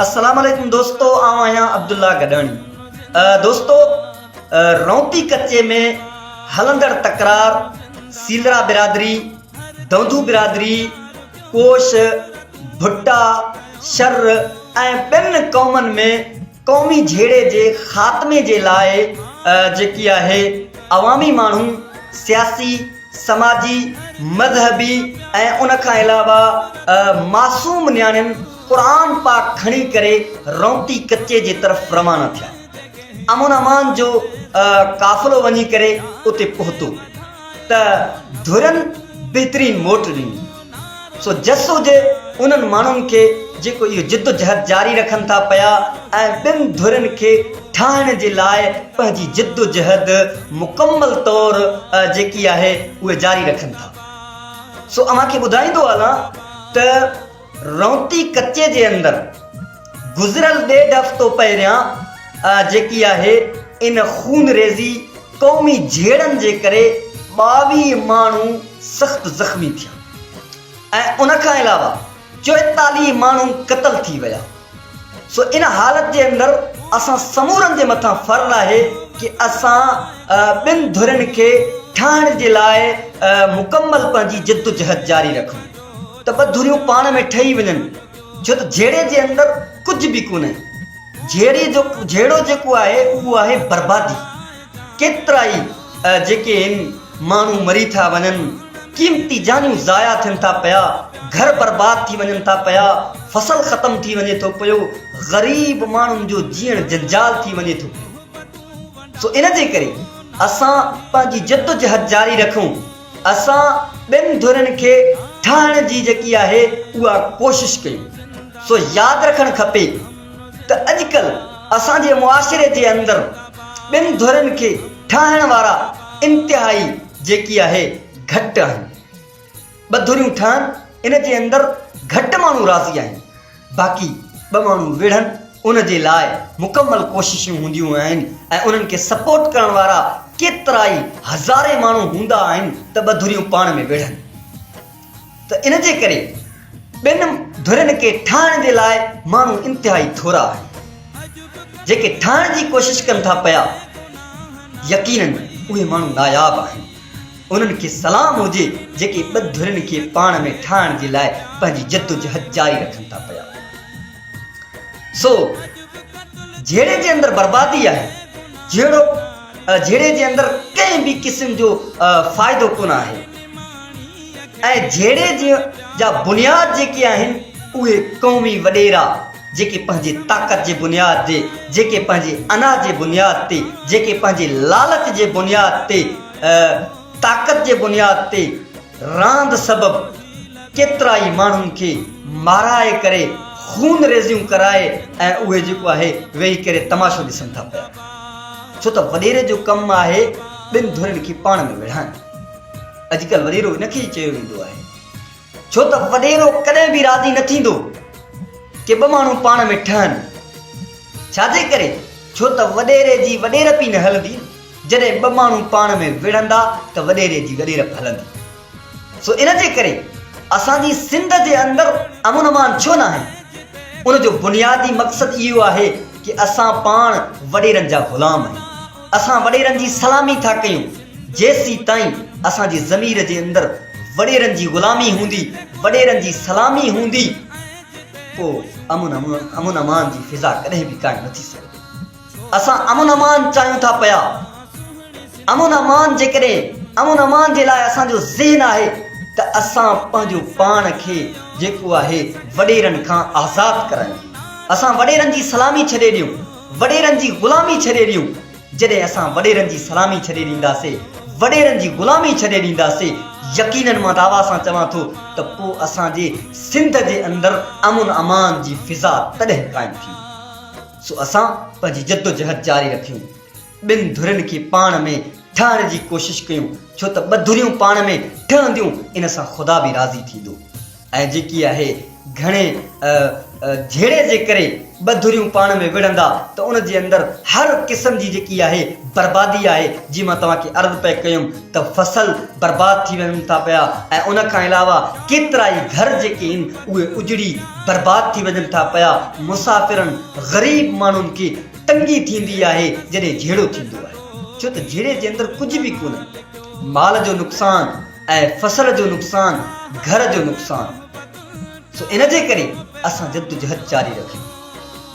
السلام عليڪم دوستو آئون آهيان عبدالله گڏاڻي دوستو رونتي ڪچي ۾ هلندڙ تڪرار سيلرا برادري دوندو برادري ڪوش ڀٽا شر ۽ ٻين قومن ۾ قومي جهيڙي جي خاتمي جي لاء جيڪي آهي عوامي ماڻهو سياسي سماجي مذهبي ۽ ان کان علاوه معصوم نياڻين قرآن پاڪ کڻي ڪري رونتي ڪچي جي طرف روانا ٿيا. امن امان جو قافلو وڃي ڪري اتي پهتو ته ڌرين بهترين موٽ ڏني. سو جس هجي انهن ماڻهن کي جيڪو اهو جدوجهد جاري رکن ٿا پيا ۽ ٻن ڌرين کي ٺاهڻ جي لاء پنهنجي جدوجهد مڪمل طور جيڪي آهي اهي جاري رکن ٿا. سو اوهان کي ٻڌائيندو هلان ته رونتي ڪچي جي اندر گذريل ڏيڍ هفتو پهريان جيڪي آهي ان خونريزي قومي جهيڙن جي ڪري 22 ماڻهو سخت زخمي ٿيا ۽ ان کان علاوه 44 ماڻهو قتل ٿي ويا. سو ان حالت جي اندر اسان سمورن جي مٿان فرض آهي ڪي اسان ٻن ڌرين کي ٺاهڻ جي لاء مڪمل پنهنجي جدوجهد جاري رکون ته ٻه ڌريون پاڻ ۾ ٺهي وڃن ڇو ته جهيڙي جي اندر ڪجهه به ڪونهي جهيڙي جو جهيڙو جيڪو آهي اهو آهي بربادي ڪيترائي جيڪي آهن ماڻهو مري ٿا وڃن، قيمتي جانيون ضايع ٿين ٿا پيا، گهر برباد ٿي وڃن ٿا پيا، فصل ختم ٿي وڃي ٿو پيو، غريب ماڻهن جو جيئڻ جنجال ٿي وڃي ٿو پيو. سو ان جي ڪري اسان پنهنجي جدوجهد جاري رکون، اسان ٻين ڌرين کي ٺاهڻ جي جيڪي آهي اها ڪوشش ڪيون. سو ياد رکڻ کپي ته اڄڪلهه اسان جي معاشري جي اندر ٻن ڌرين کي ٺاهڻ وارا انتهائي جيڪي آهي گهٽ آهن. ٻه ڌريون ٺهن ان جي اندر گهٽ ماڻهو راضي آهن باقي ٻه ماڻهو وڙهن ان جي لاء مڪمل ڪوششون هونديون آهن ۽ انهن کي سپورٽ ڪرڻ وارا ڪيترائي هزارين ماڻهو هوندا آهن ته ٻه ڌريون پاڻ ۾ وڙهن. ته ان جي ڪري ٻن ڌرين کي ٺاهڻ جي لاء ماڻهو انتهائي ٿورا آهن جيڪي ٺاهڻ جي ڪوشش ڪن ٿا پيا يقينن اهي ماڻهو ناياب آهن انهن کي سلام هجي جيڪي ٻه ڌرين کي پاڻ ۾ ٺاهڻ جي لاء پنهنجي جدوجهد جاري رکن ٿا پيا سو جهيڙي جي اندر بربادي آهي جهيڙو جهيڙي جي اندر ڪنهن به قسم جو فائدو ڪونه آهي ۽ جهيڙي جي جا بنياد جيڪي آهن اهي قومي وڏيرا جيڪي پنهنجي طاقت جي بنياد تي جيڪي پنهنجي انا جي بنياد تي جيڪي پنهنجي لالچ جي بنياد تي طاقت جي بنياد تي راند سبب ڪيترائي ماڻهن کي مارائي ڪري خون ريزيون ڪرائي ۽ اهي جيڪو آهي ويهي ڪري تماشو ڏسن ٿا پيا ڇو ته وڏيري جو ڪم آهي ٻن ڌرين کي پاڻ ۾ وڙهائڻ اڄڪلهه وڏيرو ان کي ئي چيو ويندو آهي ڇو ته وڏيرو ڪڏهن به راضي نه ٿيندو ڪي ٻه ماڻهو پاڻ ۾ ٺهن ڇا جي ڪري ڇو ته وڏيري جي وڏيرپ ئي نه هلندي جڏهن ٻه ماڻهو پاڻ ۾ وڙهندا ته وڏيري جي وڏيرپ هلندي. سو ان جي ڪري اسان جي سنڌ جي اندر امن امان ڇو ناهي؟ ان جو بنيادي مقصد اهو آهي ڪي اسان پاڻ وڏيرن جا غلام آهيون. اسان وڏيرن جي سلامي ٿا ڪيون. جيسيتائين اسان جي ضمير جي اندر وڏيرن جي غلامي هوندي، وڏيرن جي سلامي هوندي، پوء امن امن امان جي فضا ڪڏهن به قائم نه ٿي سگهندي. اسان امن امان چاهيون ٿا پيا. امن امان جيڪڏهن امن امان جي لاء اسان جو ذهن آهي ته اسان پنهنجو پاڻ کي جيڪو آهي وڏيرن کان آزاد ڪرايون. اسان وڏيرن جي سلامي ڇڏي ڏيون، وڏيرن جي غلامي ڇڏي ڏيون. جڏهن اسان وڏيرن جي سلامي ڇڏي ڏينداسي، وڏيرن جي غلامي ڇڏي ڏينداسي، يقينن مان دعويٰ سان چوان ٿو ته پوء اسان جي سنڌ جي اندر امن امان جي فضا تڏهن قائم ٿيندي. سو اسان پنهنجي جدوجهد جاري رکيون، ٻن ڌرين کي پاڻ ۾ ٺاهڻ جي ڪوشش ڪيون، ڇو ته ٻه ڌريون پاڻ ۾ ٺهنديون ان سان خدا به راضي ٿيندو ۽ جيڪي آهي گهڻي جهيڙي جي ڪري ٻه ڌريون پاڻ ۾ وڙهندا ته ان جي اندر هر قسم جي جيڪي آهي بربادي آهي جيئن مان توهان کي عرض پئي ڪيم ته فصل برباد ٿي وڃن ٿا پيا ۽ ان کان علاوه ڪيترائي گهر جيڪي آهن اهي اجڙي برباد ٿي وڃن ٿا پيا مسافرن غريب ماڻهن کي تنگي ٿيندي آهي جڏهن جهيڙو ٿيندو آهي ڇو ته جهيڙي جي اندر ڪجهه به ڪونهي مال جو نقصان ۽ فصل جو نقصان گهر جو نقصان سو ان جي ڪري اسان جدوجهد جاري رکيون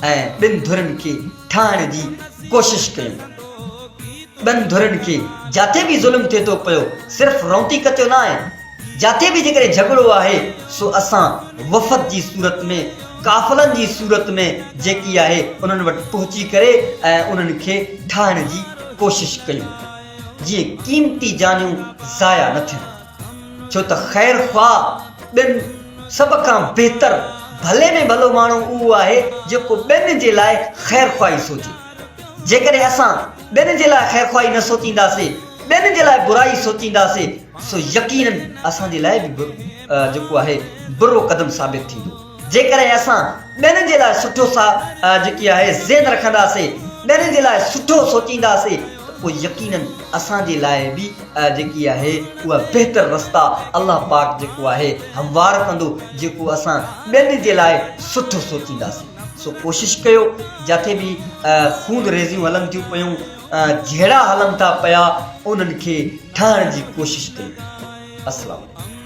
۽ ٻن ڌرين کي ٺاهڻ جي ڪوشش ڪيون. ٻن ڌرين کي جاٿي به ظلم ٿئي ٿو پيو صرف رونتي ڪچو نه آهي جاٿي به جيڪڏهن جهڳڙو آهي سو اسان وفد جي صورت ۾ قافلن جي صورت ۾ جيڪي آهي انهن وٽ پهچي ڪري ۽ انهن کي ٺاهڻ جي ڪوشش ڪيون جيئن قيمتي جانيون ضايع نه ٿين. ڇو ته خير خواهه ٻين سڀ کان بهتر ڀلي ۾ ڀلو ماڻهو اهو آهي جيڪو ٻين جي لاء خير خواهي سوچي. جيڪڏهن اسان ٻين جي لاء خير خواهي نه سوچينداسي، ٻين جي لاء برائي سوچينداسي سو يقينن اسان جي لاء به جيڪو آهي برو قدم ثابت ٿيندو. جيڪڏهن اسان ٻين جي لاء سٺو سا جيڪي آهي ذهن رکنداسي، ٻين جي لاء سٺو سوچينداسي ته پوء يقينن اسان جي لاء به جيڪي آهي اها بهتر رستا الله پاڪ جيڪو آهي هموار ڪندو جيڪو اسان ٻين جي لاء سٺو سوچينداسين سو ڪوشش ڪيو جاٿي به خون ريزيون هلن ٿيون پيون جهيڙا هلن ٿا پيا انهن کي ٺاهڻ جي ڪوشش ڪيو السلام عليڪم.